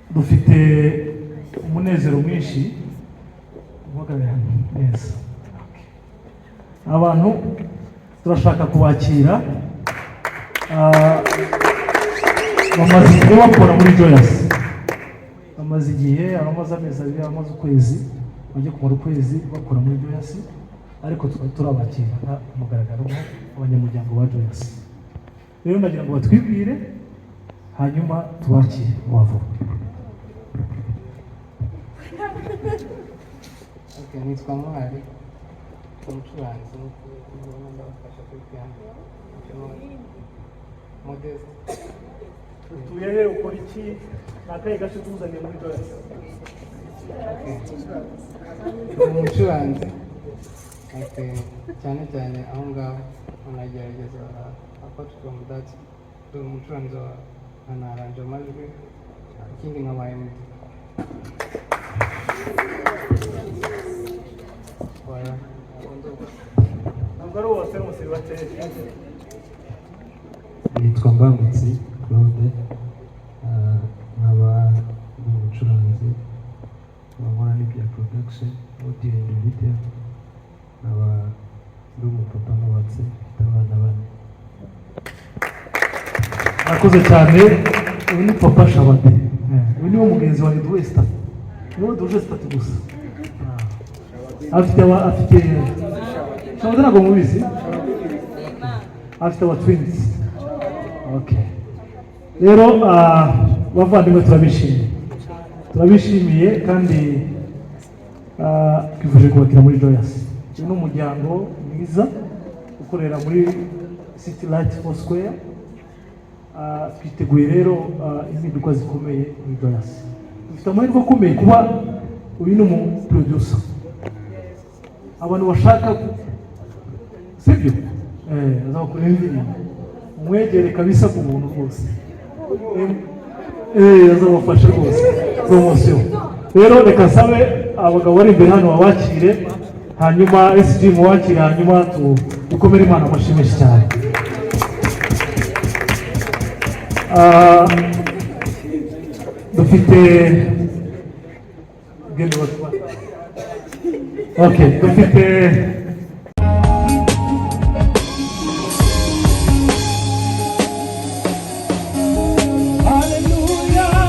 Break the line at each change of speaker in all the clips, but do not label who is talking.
Dufite umunezero mwinshi uhagarare hano neza. Abantu turashaka kubakira. Bamaze igihe bakora muri Joyous, bamaze igihe, abamaze amezi 2, abamaze ukwezi, bajya kumara ukwezi bakora muri Joyous, ariko tukaba turabakira nka mugaragaro abanyamuryango ba Joyous. Rero ndagira ngo batwibwire, hanyuma tubakire vuba vuba.
Okay, nitwa Ntwari, umucuranzi, ndimo ndabafasha kuri piano. Modeste.
Utuye he? Ukora iki? Ni akahe gace tuzaniye muri Joyous?
Okay. Ndi umucuranzi. Okay. Cyane cyane aho ngaho anagerageza, apart from that, ndi umucuranzi wa nkanaranja amajwi, ikindi nkaba MD. Voilà.
Ntabwo ari uwase umuseribateri.
Nitwa Mbangutsi Claude, nkaba ndi umucuranzi, nkaba nkora n'ibya production, audio and video, nkaba ndi umupapa nubatse, mfite abana bane.
Murakoze cyane. Uyu ni Papa Shabade, uyu niwo mugenzi wanjye duhuye statut, niwo duhuje statut gusa. Afite Shabade, ntabwo mubizi, afite aba twins. Okay, rero bavandimwe, turabishimiye, turabishimiye kandi twifuje kubakira muri Joyous. Uyu ni umuryango mwiza ukorera muri City Light Four Square. Twiteguye rero impinduka zikomeye muri Joyous. Dufite amahirwe akomeye kuba uyu ni umu producer, abantu bashaka, sibyo? Azabakorera indirimbo, umwegere kabisa ku buntu rwose. Azabafasha rwose promotion. Rero reka nsabe abagabo bari imbere hano babakire, hanyuma SG mubakire, hanyuma dukomere Imana amashyi menshi cyane. Dufite genda okay, dufite
Hallelujah.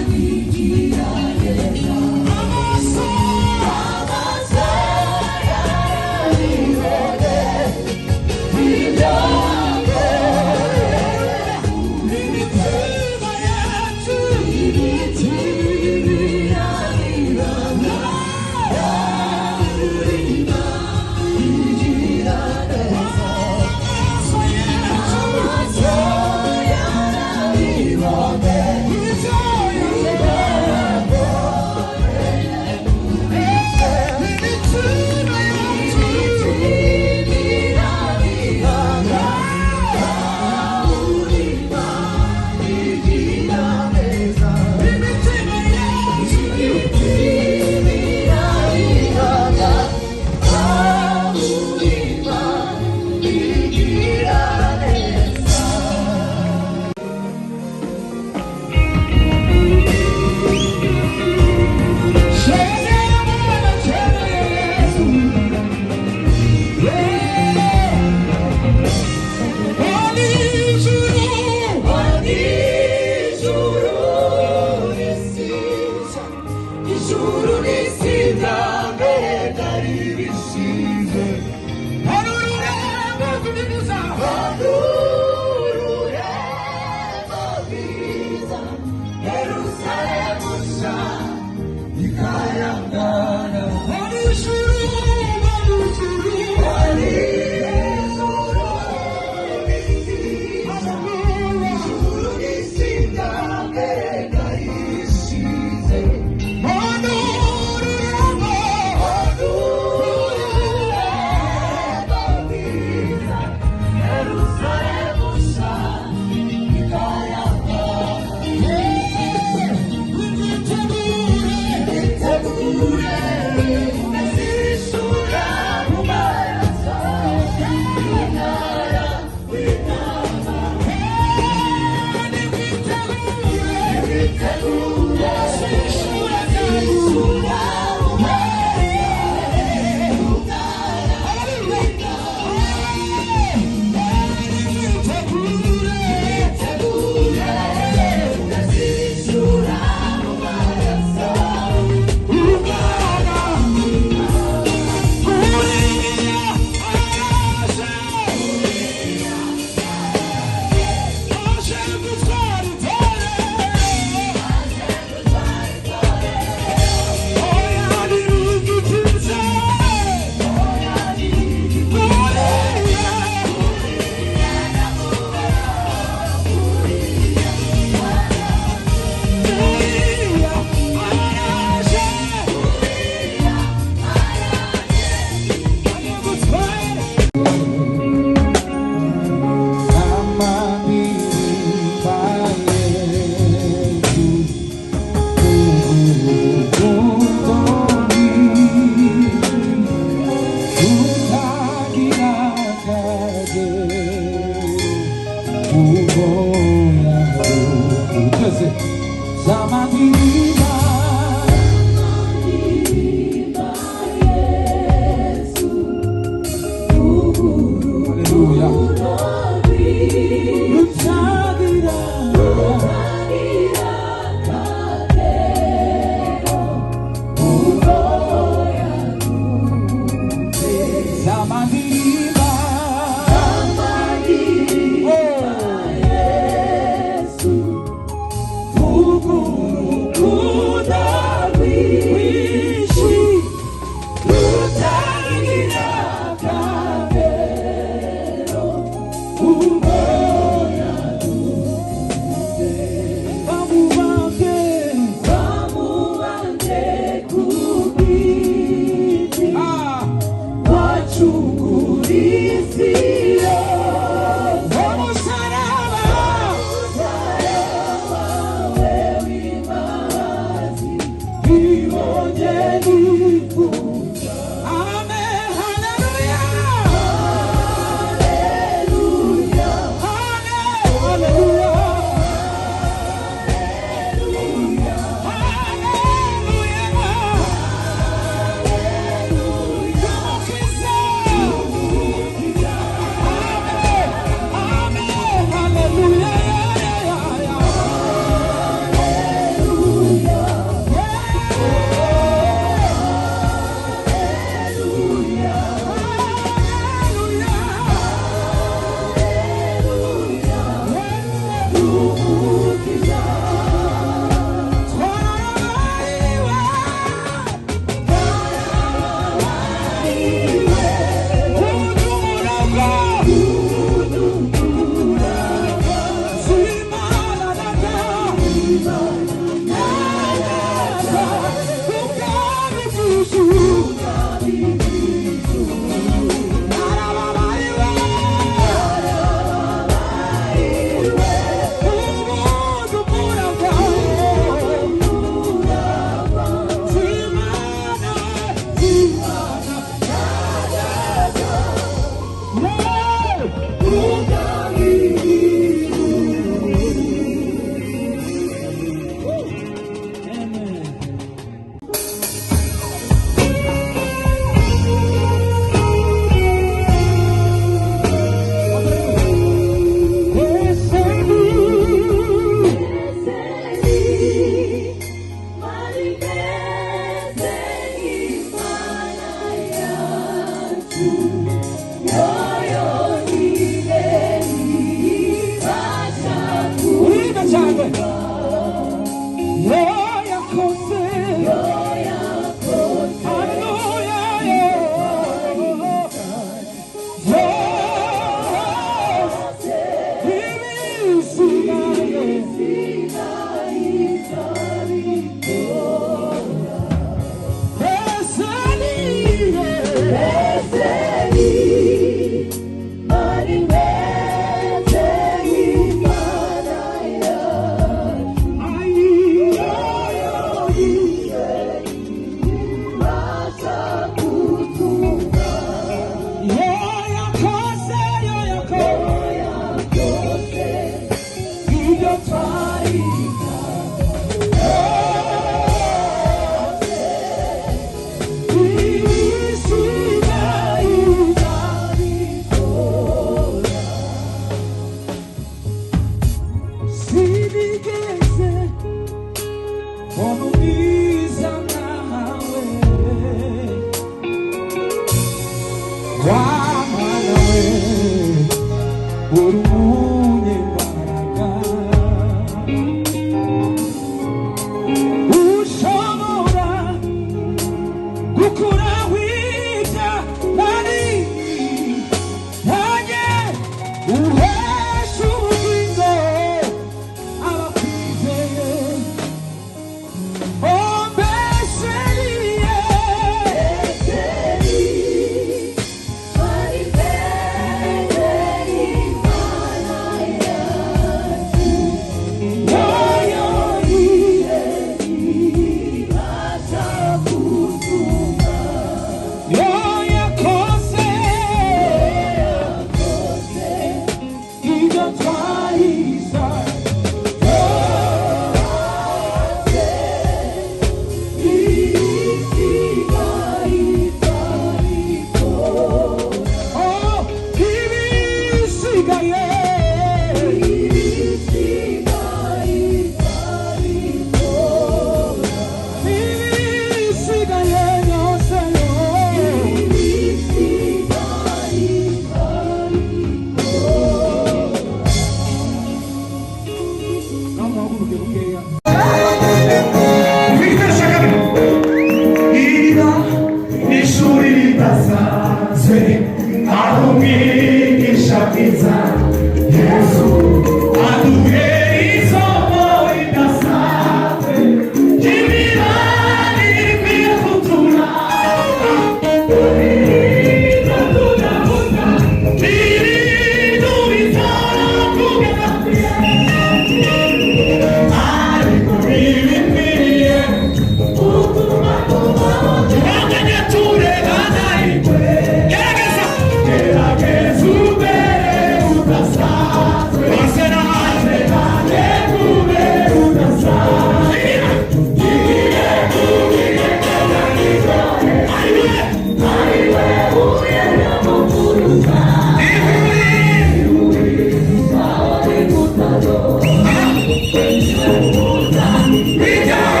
Ibyaha.